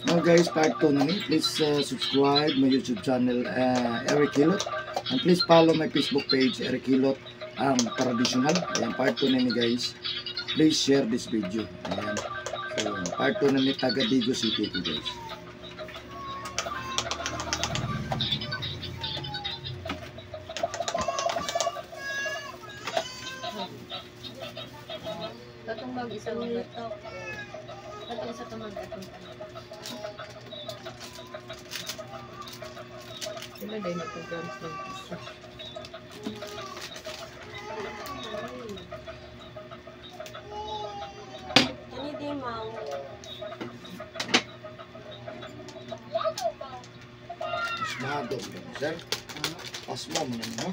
Now guys, part 2 na ni. Please subscribe my YouTube channel, Eric Hilot. And please follow my Facebook page, Eric Hilot, ang traditional. Ayan, part 2 na ni guys. Please share this video. Ayan. So, part 2 na ni taga Digos City ko guys. Katong mag-isa mga to. Katong isa ka mag-atong ano. Sila dahil nagka-grams ng isa. Kani di mau. Pasmado mo na, sir. Pasmo mo na mo.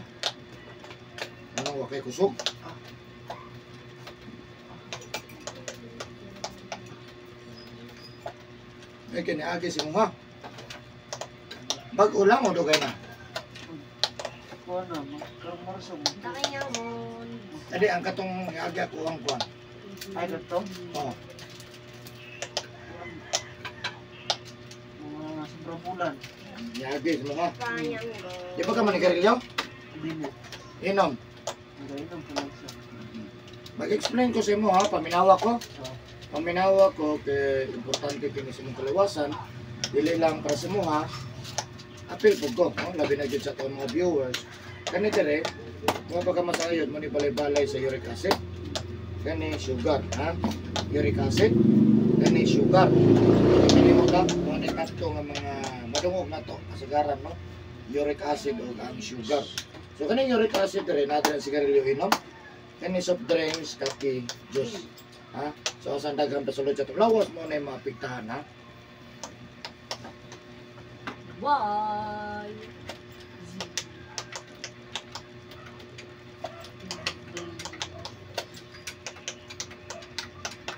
Ano, wakay kusog? Eh, kiniagi si mo ha. Bago lang o dugay na? Kuha na, magkarmarso mo. Takayamon. Adi, ang katong agi ako ang kuan. Ay, ganito? Oo. Mga sobrang bulan. Niagi si mo ha. Payanggon. Di ba ka manigarilyo? Hindi mo. Inom. Nagainom ko lang siya. Mag-explain ko sa imo ha, paminawa ko. So, Paminawa ko kay importante kini sa imong kalawasan. Dili lang para sa imo ha. Apil pud ko, no? Labi na gyud sa atong mga viewers. Kani dire, mo pa ka masayod mo ni balay-balay sa uric acid. Kani sugar, ha? Uric acid, kani sugar. Kani mo ka, mo ni tatlo nga mga madungog na to kasagaran, no? Uric acid o ang sugar. So kani uric acid dire natin ang sigarilyo inom. Kani soft drinks, kape, juice. Ha? So asan daghang pasulod sa itong lawas mo na yung maapektahan, ha? Y. Z. D. Z.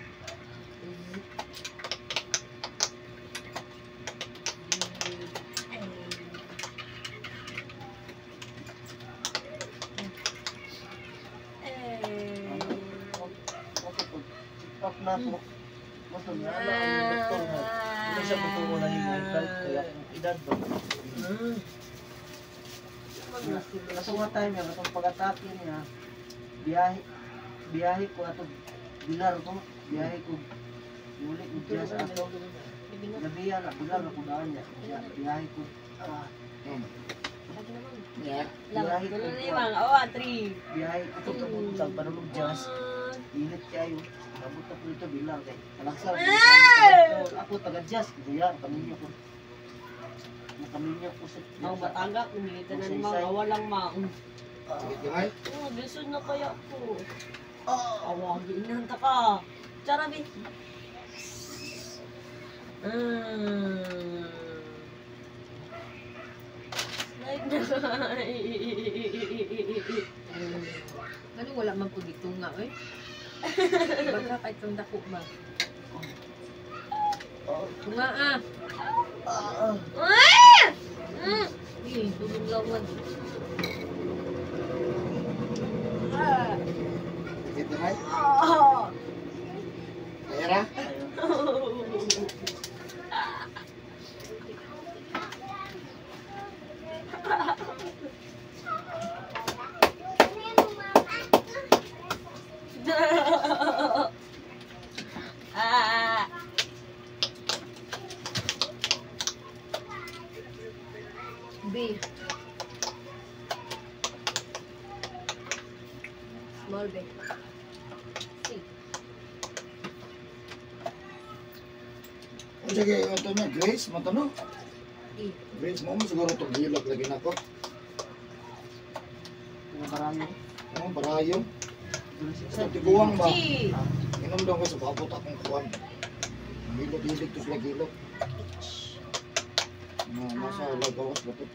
D. A. Up na po. Mas nga na ang doktor nga. Hindi siya magtuo na yung health kaya kung edad ba. Kaso nga time niya, katong pag-atake niya, biyahe, biyahe ko ato, bilar ko, biyahe ko, muli ko diya sa ato. Gabiya na, bilar ako daan niya. Biyahe ko, Yeah. biyahe ko, Oh, 3. biyahe ko, sa panulog jazz. Init kayo. Abot ako dito bilang kay Alaksa. Ako taga jazz, bilang kaminyo ko. Nakaminyo ko sa Ang batanga, kumita na mga walang maong. Sige, gamay. Oh, lisod na kaya ko. Awagin na ta ka. Charabi. Slide na. Ano wala man ko dito nga eh. Baka kahit kang dako ba. Tunga ah. Eh, Tulong lawan. Sige, gamay. Kaya ra? Ah. B. Small B. C. O sige, ito niya, Grace, mo to no? E. Grace mo, mo siguro itong hilot lagi na ko. Mga barayo. Ano, barayo. Sa Sa tiguang ba? G. Inom daw ko sa paabot akong kuwan. Hilot-hilot to sila hilot. Na, nasa lagawas ba to?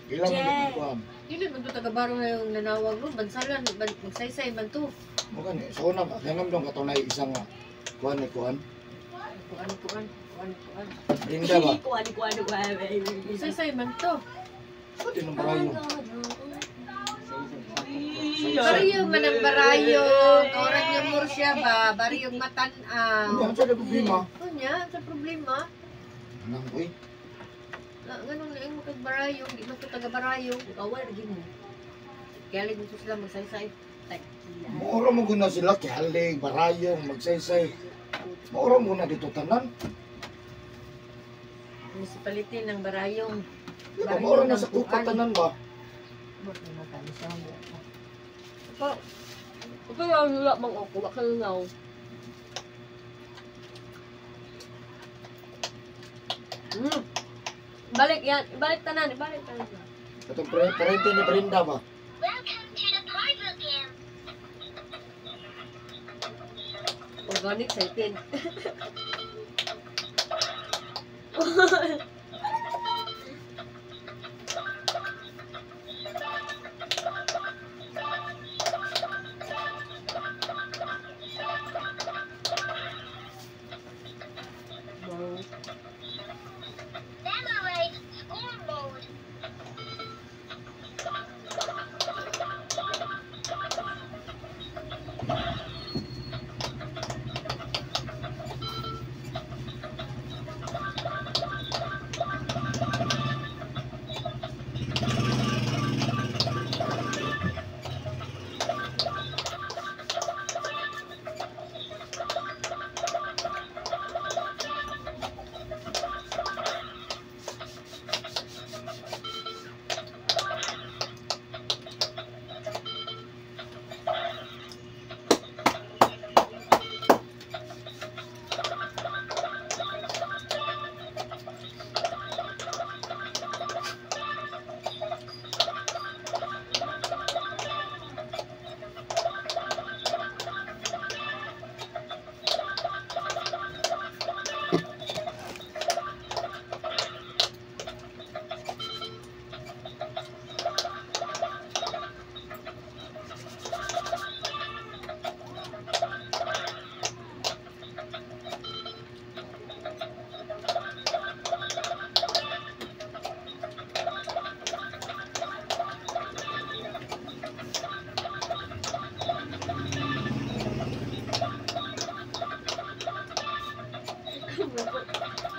Ilang J. ang itong kuwan? Yun man to taga-baro na yung nanawag ro, bansalan, ban, magsaysay man to. Mo gani, sa una, inom daw ka to na isang kuwan ni kuwan. Kuan kuan kuan kuan. Brinda ba? Kuan, kuan, kuan. Magsaysay man to. Sa din ang barayo. Bariyo man ang barayo. Kauran yung mursiya ba? Bariyo Hindi, matan-aw. ang sa problema. Ano Niya sa problema. Anang uy. Nganong laing mo kag Barayong, di man ko taga Barayong. Kaway lagi mo. Kaya lagi mo sila magsaysay. Tagkila. Maura mo guna sila kihalig, Barayong, Magsaysay. Maura mo na dito tanan. Municipality ng Barayong. Di ba maura na sa kupa tanan ba? Ito lang nila mang ako. Wala na. Balik yan. Ibalik tanan. Ibalik tanan. Katong parente ni Brenda ba? Organic sa itin.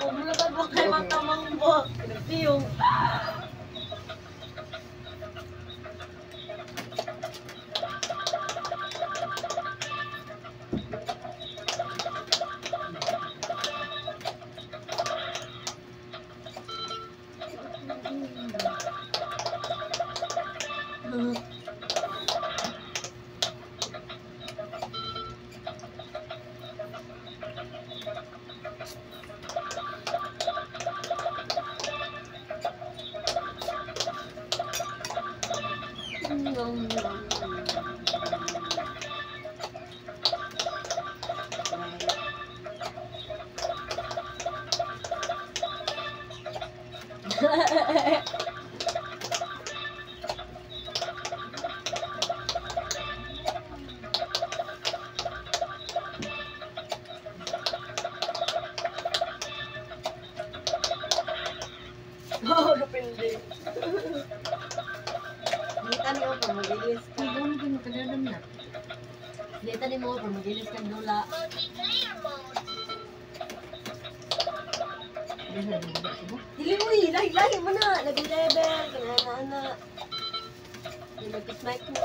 Pumulatan mo kay matamang mo. Nagtiyong. Oh, kapildi. Dita ni mo pag mag-ilis ka. Ang gawin ko kadadam na. Dita ni mo pag mag-ilis ka dula. Dili uy, lahi-lahi mo na. Labing level, kanana-ana. Di mag-snipe mo.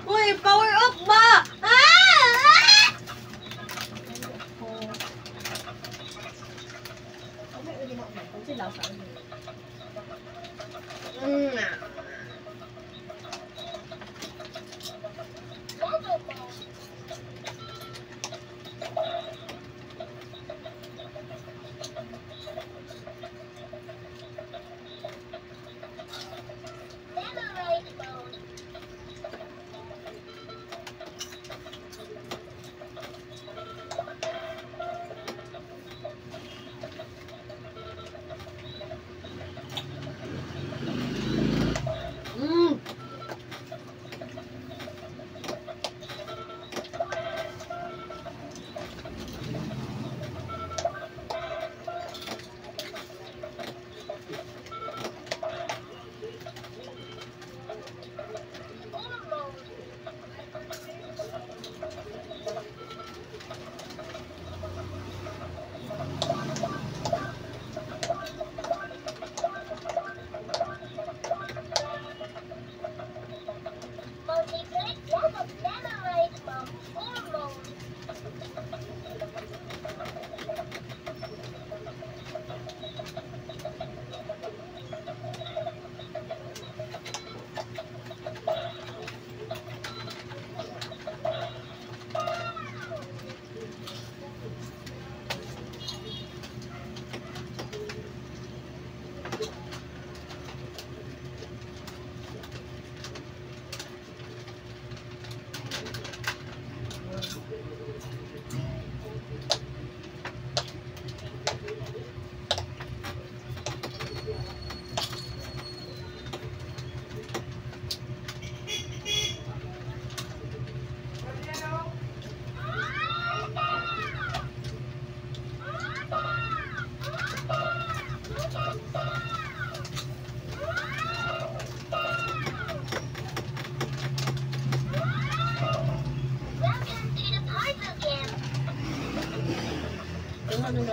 Uy, power up ba? Ah!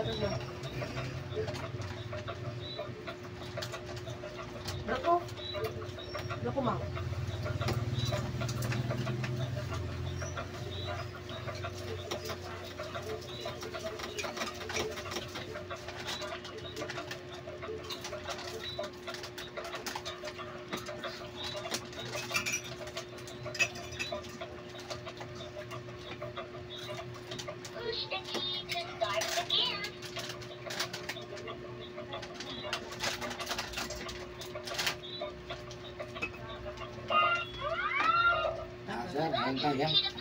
Gatas ba? Nako. Nako, ma. Ah, sir, hantay ya.